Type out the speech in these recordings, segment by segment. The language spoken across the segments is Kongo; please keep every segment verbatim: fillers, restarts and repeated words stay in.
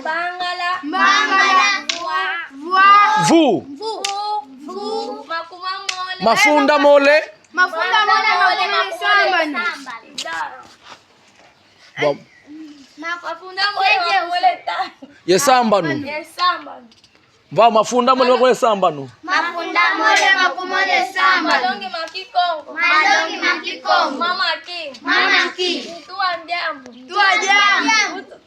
Mbangala. Mbangala. Vwa. Vwa. Vu. Vu. Vu. Makuma mole. Mafunda mole. Mafunda mole, makuma mole sambanu. Bon. Mafunda mole, makuma mole ta-, ye sambanu. Ye sambanu. Va, mafunda mole, makuma mole sambanu. Mafunda mole, makuma mole sambanu. Malongi ma Kikongo. Malongi ma Kikongo. Mama ki. Mama ki. Tuwa diambu. Tuwa diambu.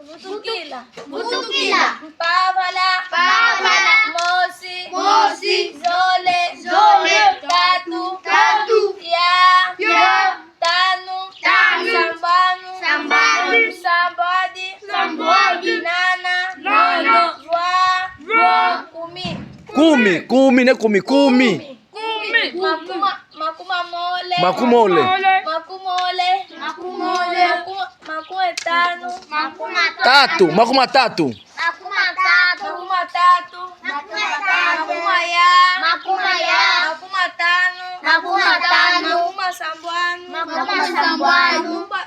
Vutukila. Vutukila. Mpavala. Mpavala. Mosi. Mosi. Zole. Zole. Tatu. Tatu. Ya. Ya. Tanu. Tanu. Sambanu. Sambanu. Sambwadi. Sambwadi. Nana. Nana. Vwa. Vwa. Kumi. Kumi, kumi, ne kumi, kumi. Kumi. Kumi. Makuma, makuma mole. Makuma mole. Makuma mole. Makuma mole. Makuma, makuma tanu. Makuma tatu. Tatu, makuma tatu. Makuma tatu. Makuma tatu. Makuma tatu. Makuma ya. Makuma ya. Makuma tanu. Makuma tanu. Makuma sambwanu. Makuma sambwanu. Makuma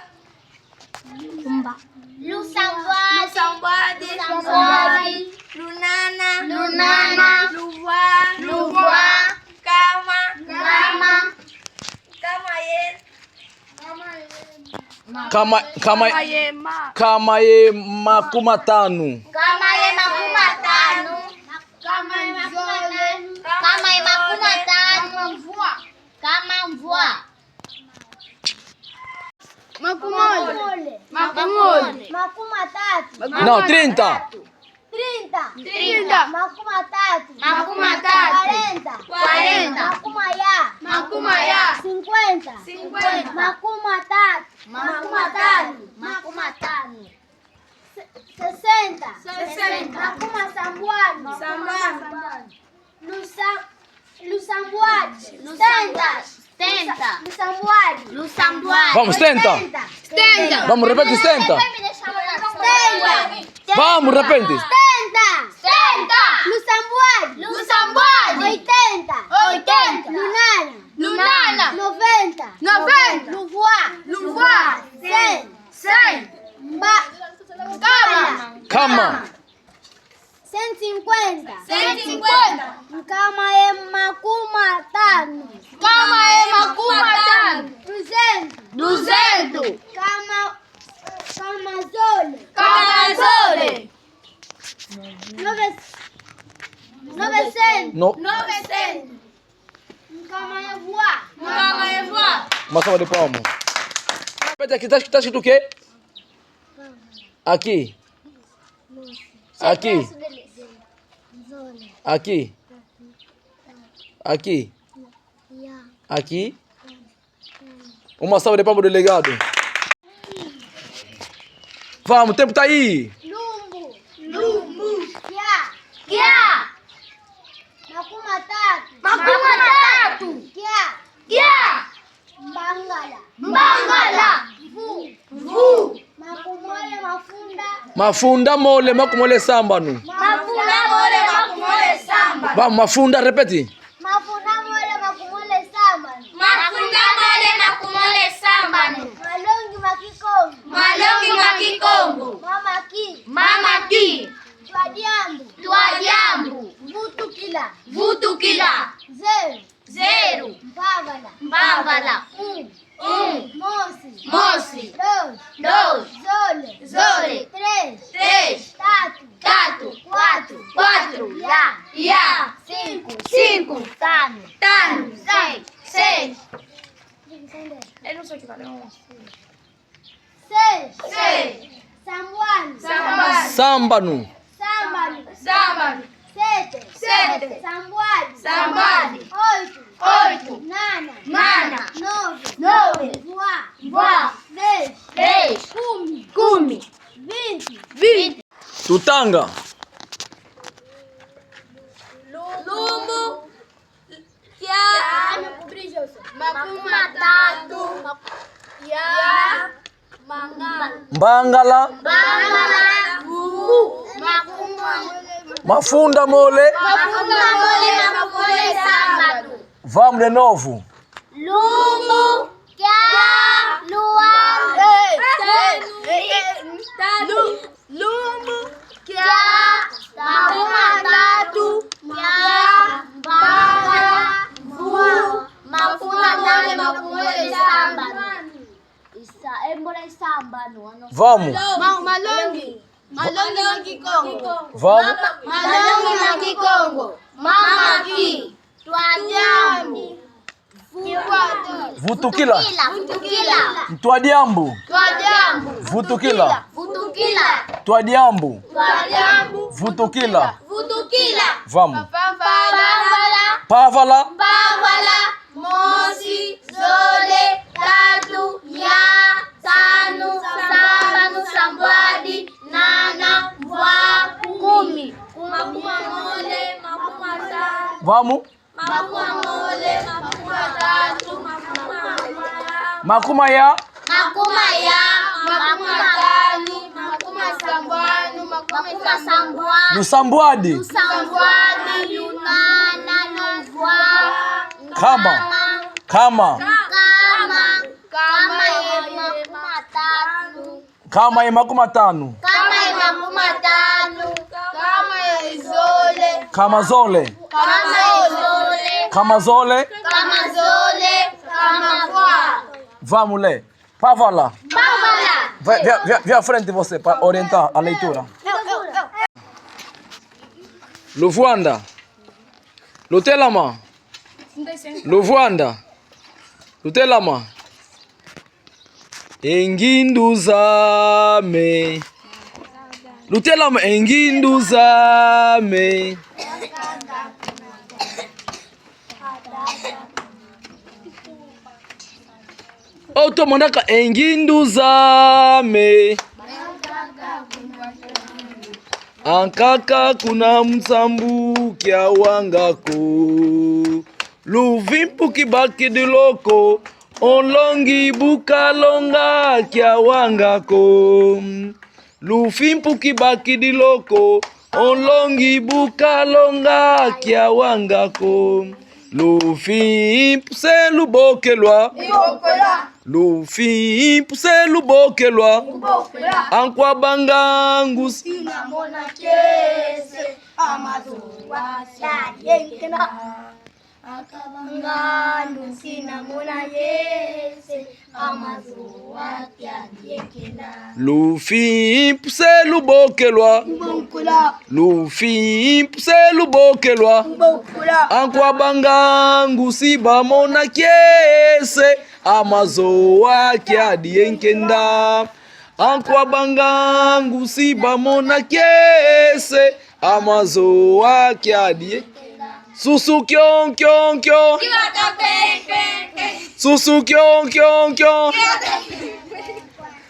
Kumba. Lusambwadi. Lusambwadi. Lusambwadi. Lunana. Lunana. Luvwa. Luvwa. Nkama. Nkama. Nkama ye. Nkama, nkama, nkama ye ma-, nkama ye makuma tanu. Nkama ye makuma tanu. Nkama ye makuma tanu. Nkama ye makuma tanu. Nkama mvwa. Nkama mvwa. Makuma mole. Makuma mole. Makuma tatu. Não, trinta. Trinta. Trinta. Makuma tatu. Makuma tatu. Quarenta. Quarenta. Makuma ya. Makuma ya. Cinquenta. Cinquenta. Makuma tatu. Makuma tanu. Makuma tanu. Se-, sessenta. Sessenta. Makuma sambwanu. Sambwanu. Lusa-, lusambwadi. Setenta. Setenta. Lusambwadi. Lusambwadi. Vamos, setenta. Setenta. Vamos, repete, setenta. Setenta. Vamos, repete. Setenta. Setenta. Lusambwadi. Lusambwadi. Oitenta. Oitenta. Lunana. Lunana. Noventa. Noventa. Luvwa. Luvwa. Cem. Cem. Mba-, nkama. Nkama. Cento e cinquenta. Cento e cinquenta. Nkama ye makuma tanu. Nkama ye makuma tanu. Duzentos. Duzentos. Nkama, nkama zole. Nkama zole. Nove-, novecentos. No. Novecentos. Nkama ye vwa. Nkama ye vwa. Uma salva de palmas. Repete aqui, tá, tá escrito o quê? Aqui. Aqui. Aqui. Aqui. Aqui. Uma salva de palmas do delegado. Vamos, o tempo tá aí. Lumbu. Lumbu. Kia. Kia. Makuma tatu. Makuma tatu. Kia. Kia. Mbangala. Mbangala. Vu. Vu. Makuma mole mafunda. Mafunda mole, makuma mole sambanu. Mafunda mole, makuma mole sambanu. Vamos, mafunda, repete. Mafunda mole, makuma mole sambanu. Mafunda mole, makuma mole sambanu. Malongi ma Kikongo. Malongi ma Kikongo. Mama ki. Mama ki. Tuwa diambu. Tuwa diambu. Vutukila. Vutukila. Zero. Zero. Mpavala. Mpavala. Um. Um. Mosi. Mosi. Dois. Dois. Zole. Zole. Três. Três. Tatu. Tatu. Quatro. Quatro. Ya. Ya. Cinco. Cinco. Tanu. Tanu. Seis. Seis. Eu não sei o que tá. Seis. Seis. Sambwanu. Sambwanu. Sambanu. Sambanu. Sambanu. Sete. Sete. Sambwadi. Sambwadi. Oito. Oito. Nana. Nana. Nove. Nove. Vwa. Vwa. Dez. Dez. Kumi. Kumi. Vinte. Vinte. Tutanga. Lumbu. Kia. Makuma tatu. Ya. Mbangala. Mbangala. Vu. Makuma. Mafunda mole. Mafunda mole, makuma mole sambanu. Vamos de novo. Lumbu. Kia. Luangu. Eh, eh, eh, eh, lu-, lumbu. Vamos. Ma-, malongi. Malongi ma Kikongo. Vamos. Malongi ma Kikongo. Mama ki. Twadiambu. Vutukila. Vutukila. Ntwadiambu. Twadiambu. Vutukila. Vutukila. Twadiambu. Twadiambu. Vutukila. Vutukila. Vamos. Mpavala. Mpavala. Mpavala. Mpavala. Mosi, zole, tatu, ya, tanu, sambanu, sambwadi, nana, mvwa, kumi. Makumi mole, makumi matanu. Vamos. Makumi mole, makumi matatu, makumi maya. Makumi maya, makumi matanu, makumi masambwanu, makumi sambwanu. Lusambwadi. Lusambwadi, lunana, lumvwa. Nkama. Nkama. Nkama. Nkama ye makumi matanu. Nkama ye makumi matanu. Nkama ye makumi matanu. Nkama ye zole. Nkama zole. Nkama ye zole. Nkama zole. Nkama zole. Nkama mvwa. Vamos ler. Mpavala. Mpavala. Vai, via, via, via frente você, para orientar a leitura. Luvwanda. Lutelama. Luvwanda. Lutelama. E ngindu zame. Lutelama, e ngindu zame. O to manaka e ngindu zame. Ankaka kuna mu nsambu kia wanga ko. Luvimpu kibakidi lo ko. O nlongi bu kalonga kia wanga ko. Lufimpu kibakidi lo ko, o nlongi bu kalonga kia wanga ko. Lufimpu se lubokelwa. Lufimpu se lubokelwa. Ankwa bangangu si. Sina mona kiese, amazowa sia yekena. Akabangandu sina mona yese, amazowa kia diekela. Lufimpu se lubokelwa. Mbokula. Lufimpu se lubokelwa. Mbokula. Ankwa bangangu si bamona kiese, amazowa kia dienkenda. Ankwa bangangu si bamona kiese, amazowa kia die. Susu kion, kion, kion. Susu kion, kion, kion.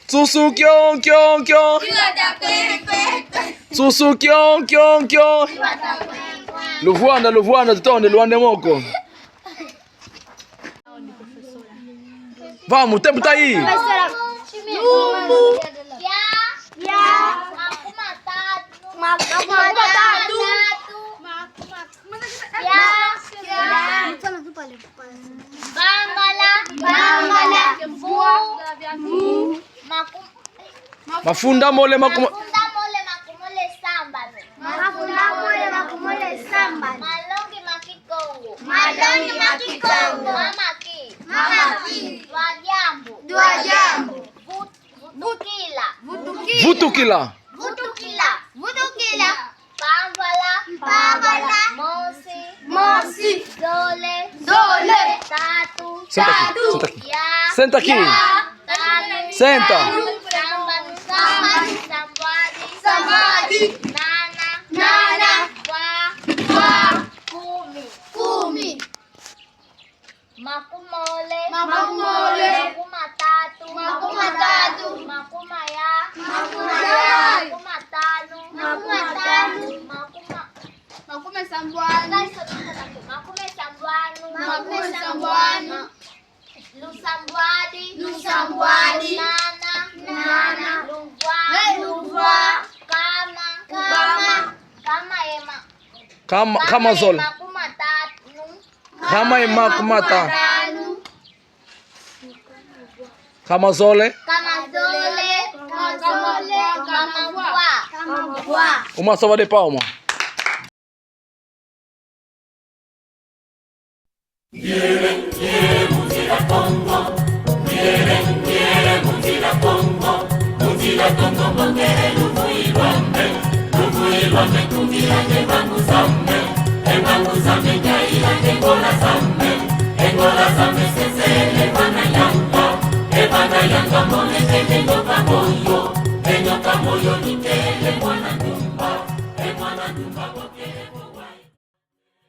Susu kion, kion, kion. Susu kion, kion, kion. Luvwanda, luvwanda, tutonde, luwande moko. Vamos, tempo tá aí. Lumbu. Ya. Ya. Makumi matatu. Makumi matatu. Ya. Ya. Mbangala. Mbangala. Mvu. Mvu. Makumi Mafunda mole makumo- Mafunda mole makumole sambanu. Mafunda mole makumole sambanu. Malongi ma Kikongo. Malongi ma Kikongo. Mama ki. Mama ki. Ndwa diambu. Ndwa diambu. Vut-, vutukila. Vutukila. Vutukila. Vutukila. Vutukila. Mpavala. Mpavala. Mosi. Mosi. Zole. Zole. Tatu. Senta aqui, tatu. Senta aqui. Ya. Senta aqui. Ya. Tanu. Senta. Tanu. Sambanu. Sambanu. Sambwadi. Sambwadi. Nana. Nana. Mvwa. Mvwa. Kumi. Kumi. Makumole. Makumole. Makumatatu. Makumatatu. Makumaya. Makumaya. Makumatanu. Makumatanu. Makuma-, makumesambwanu. Makumesambwanu. Makumesambwanu. Lusambwadi. Lusambwadi. Nana. Nana. Lumvwa. Lumvwa. Kama. Kama. Kama ema. Kama, kama zole. Kama ema kumatanu. Kama ema kumatanu. Kama zole. Kama zole. Kama zole. Kama mvwa. Kama mvwa. Uma salva de palma. Ngiele, ngiele, mu nzila Kongo. Ngiele, ngiele, mu nzila Kongo. Kongo mbonge e luvuyi lwame, luvuyi lwame nkumbu andi Mbangu Zame, e Mbangu Zame nkayi andi Ngola Zame, e Ngola Zame sesele vana yanga, e vana yanga mole kende nyoka moyo, e nyoka moyo nite